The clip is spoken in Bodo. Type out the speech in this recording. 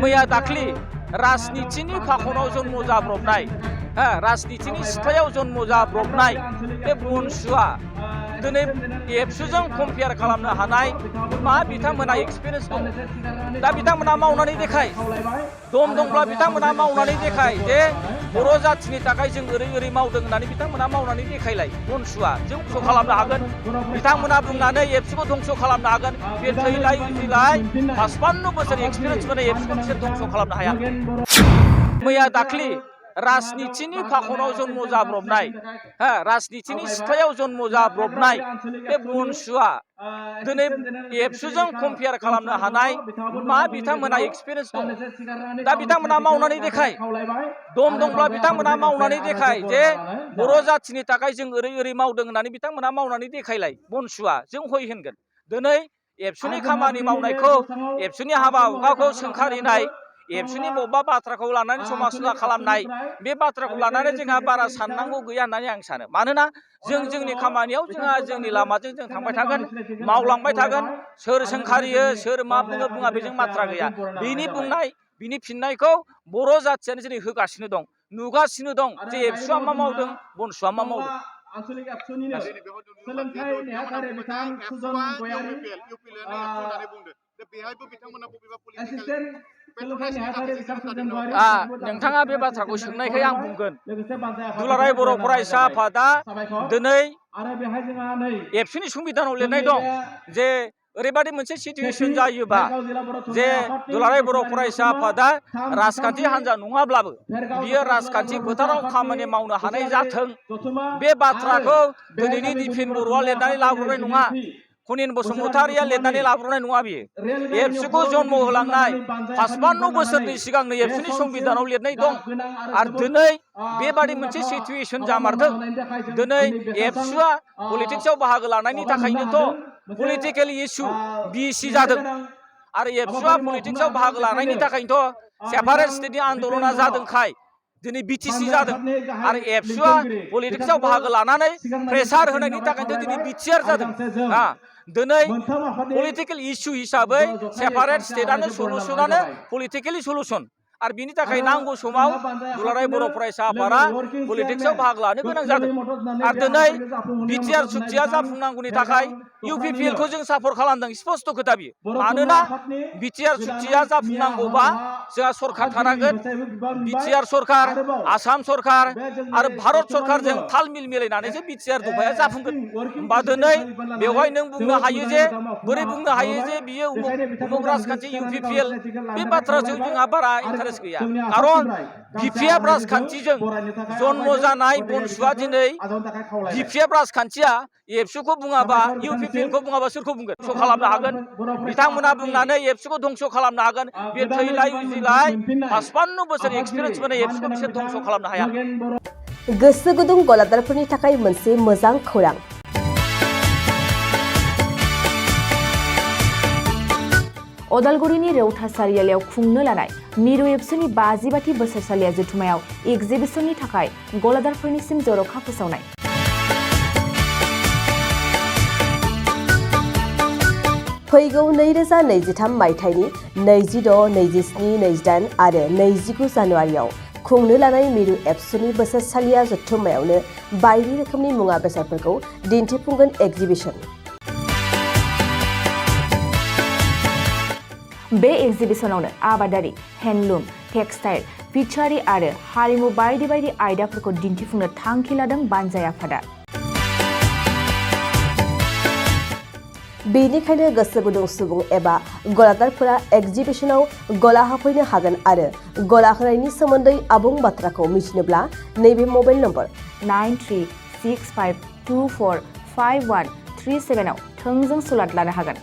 मैया दाख्लि राजनितिनि फाखनाव जन्म जाब्रबनाय राजनितिनि सिथ्लायाव जन्म जाब्रबनाय बे बनसुआ दिनै एबसुजों कम्पेयार खालामनो हानाय मा बिथांमोना एक्सपिरियेन्स दं। दा बिथांमोना मावनानै देखाय, दम दंब्ला बिथांमोना मावनानै देखाय जे बर' जाथिनि थाखाय जों ओरै मावदों होननानै बिथांमोना मावनानै देखायलाय। बनसुआ जों धंस' खालामनो हागोन, बिथांमोना बुंनानै एबसुखौ धंस' खालामनो हागोन। बे थैलाय उजिलाय 55 बोसोर एक्सपिरियेन्स मोनो एबसुखौ बिसोर धंस' खालामनो हाया। मैया दाख्लि राजनितिनि फाखनाव जन्म जाब्रबनाय राजनितिनि सिथ्लायाव जन्म जाब्रबनाय बे बनसुआ दिनै एबसुजों कम्पेयार खालामनो हानाय मा बिथांमोना एक्सपिरियेन्स दं। दा बिथांमोना मावनानै देखाय, दम दंब्ला बिथांमोना मावनानै देखाय जे बर' जाथिनि थाखाय जों ओरै मावदों होननानै बिथांमोना मावनानै देखायलाय। बनसुआ जों हय होनगोन। दिनै एबसुनि खामानि मावनायखौ, एबसुनि हाबा हुखाखौ सोंखारिनाय, एबसुनि बबेबा बाथ्राखौ लानानै समाजसुजा खालामनाय, बे बाथ्राखौ लानानै जोंहा बारा साननांगौ गैया होननानै आं सानो। मानोना जों जोंनि खामानियाव जोंहा जोंनि लामाजों जों थांबाय थागोन, मावलांबाय थागोन। सोर सोंखारियो, सोर मा बुङा बेजों बाथ्रा गैया। बिनि बुंनाय, बिनि फिननायखौ बर' जाथियानो दिनै होगासिनो दं, नुगासिनो दं जे एबसुआ मा मावदों, बनसुआ मा मावदों। आनसलिक एबसुनिनो सोलोंथाइ नेहाथारि बिथां सुजन गयारि नोंथाङा बे बाथ्राखौ सोंनायखाय आं बुंगोन। दुलाराय बर' फरायसा आफादा दिनै एबसुनि संबिधानाव लिरनाय दं जे ओरैबादि मोनसे सिटुएसन जायोबा जे दुलाराय बर' फरायसा आफादा राजखान्थि हान्जा नङाब्लाबो बियो राजखान्थि फोथाराव खामानि मावनो हानाय जाथों। बे बाथ्राखौ दिनैनि दिपेन बर'आ लिरनानै लाबोनाय नङा, खनिन बसुमतारिया लिरनानै लाबोनाय नङा। बियो एबसुखौ जन्म होलांनाय 55 बोसोरनि सिगांनो एबसुनि संबिधानाव लिरनाय दं। आरो दिनै बेबादि मोनसे सिटुएसन जामारदों। दिनै एबसुआ पलिटिक्सआव बाहागो लानायनि थाखायनोथ' पलिटिकेल इसु बिसि जादों। आरो एबसुआ पलिटिक्सआव बाहागो लानायनि थाखायनोथ' सेपारेट स्टेटनि आन्दलना जादोंखाय दिनै बिटिसि जादों। आरो एबसुआ पलिटिक्सआव बाहागो लानानै प्रेसार होनायनि थाखायनोथ' दिनै बिटिआर जादों। दिनै पलिटिकेल इसु हिसाबै सेपारेट स्टेटआनो सलुसनानो पलिटिकेलि सलुसन। आरो बिनि थाखाय नांगौ समाव दुलाराय बर' फरायसा आफादा पलिटिक्सआव बाहागो लानो गोनां जादों। आरो दिनै बिटिआर सुक्तिया जाफुंनांगौनि थाखाय इउपिपिएलखौ जों सापर्ट खालामदों, स्पस्ट खोथा बियो। मानोना बिटिआर सुक्तिया जाफुंनांगौबा जोंहा सरकार थानांगोन। बिटिआर सरकार, आसाम सरकार आरो भारत सरकारजों ताल मिल मिलायनानैसो बिटिआर दफाया जाफुंगोन। होमबा दिनै बेवहाय नों बुंनो हायो जे, बोरै बुंनो हायो जे बियो उमुक राजखान्थि इउपिपिएल, बे बाथ्राजों जोंहा बारा इन्टारेस्ट गैया। खारन बिपिएफ राजखान्थिजों जन्म जानाय बनसुआ दिनै बिपिएफ राजखान्थिया एबसुखौ बुङाबा, इउपिपिएलखौ बुङाबा सोरखौ बुंगोन? धंस' खालामनो हागोन। बिथांमोना बुंनानै एबसुखौ धंस' खालामनो हागोन। बे थैलाय उजिलाय 55 बोसोर एक्सपिरियेन्स मोनो एबसुखौ बिसोर धंस' खालामनो हाया। गोसो गुदुं गलादारफोरनि थाखाय मोनसे मोजां खौरां। अदालगुरिनि रेवथा सारियालियाव खुंनो लानाय मिरु एबसुनि 50 बोसोरसालिया जथुमायाव एक्जिबिसननि थाखाय गलादारफोरनिसिम जर'खा फोसावनाय। फैगौ 2023 मायथाइनि 26, 27, 28 आरो 29 जानुवारियाव खुंनो लानाय मिरु एबसुनि बोसोरसालिया जथुम्मायावनो बायदि रोखोमनि मुवा बेसादफोरखौ दिन्थिफुंगोन एक्जिबिसन। बे एक्जिबिसनावनो आबादारि, हेन्डलुम, टेक्सटाइल, फिचारि आरो हारिमु बायदि आयदाफोरखौ दिन्थिफुंनो थांखि लादों बानजाय आफादा। बेनिखायनो गोसो गुदुं सुबुं एबा गलादारफोरा एक्जिबिसनाव गला होफैनो हागोन आरो गला होनायनि सोमोन्दै आबुं बाथ्राखौ मिथिनोब्ला नैबे मबाइल नम्बर 9365245137 आव थोंजों सुलाद लानो हागोन।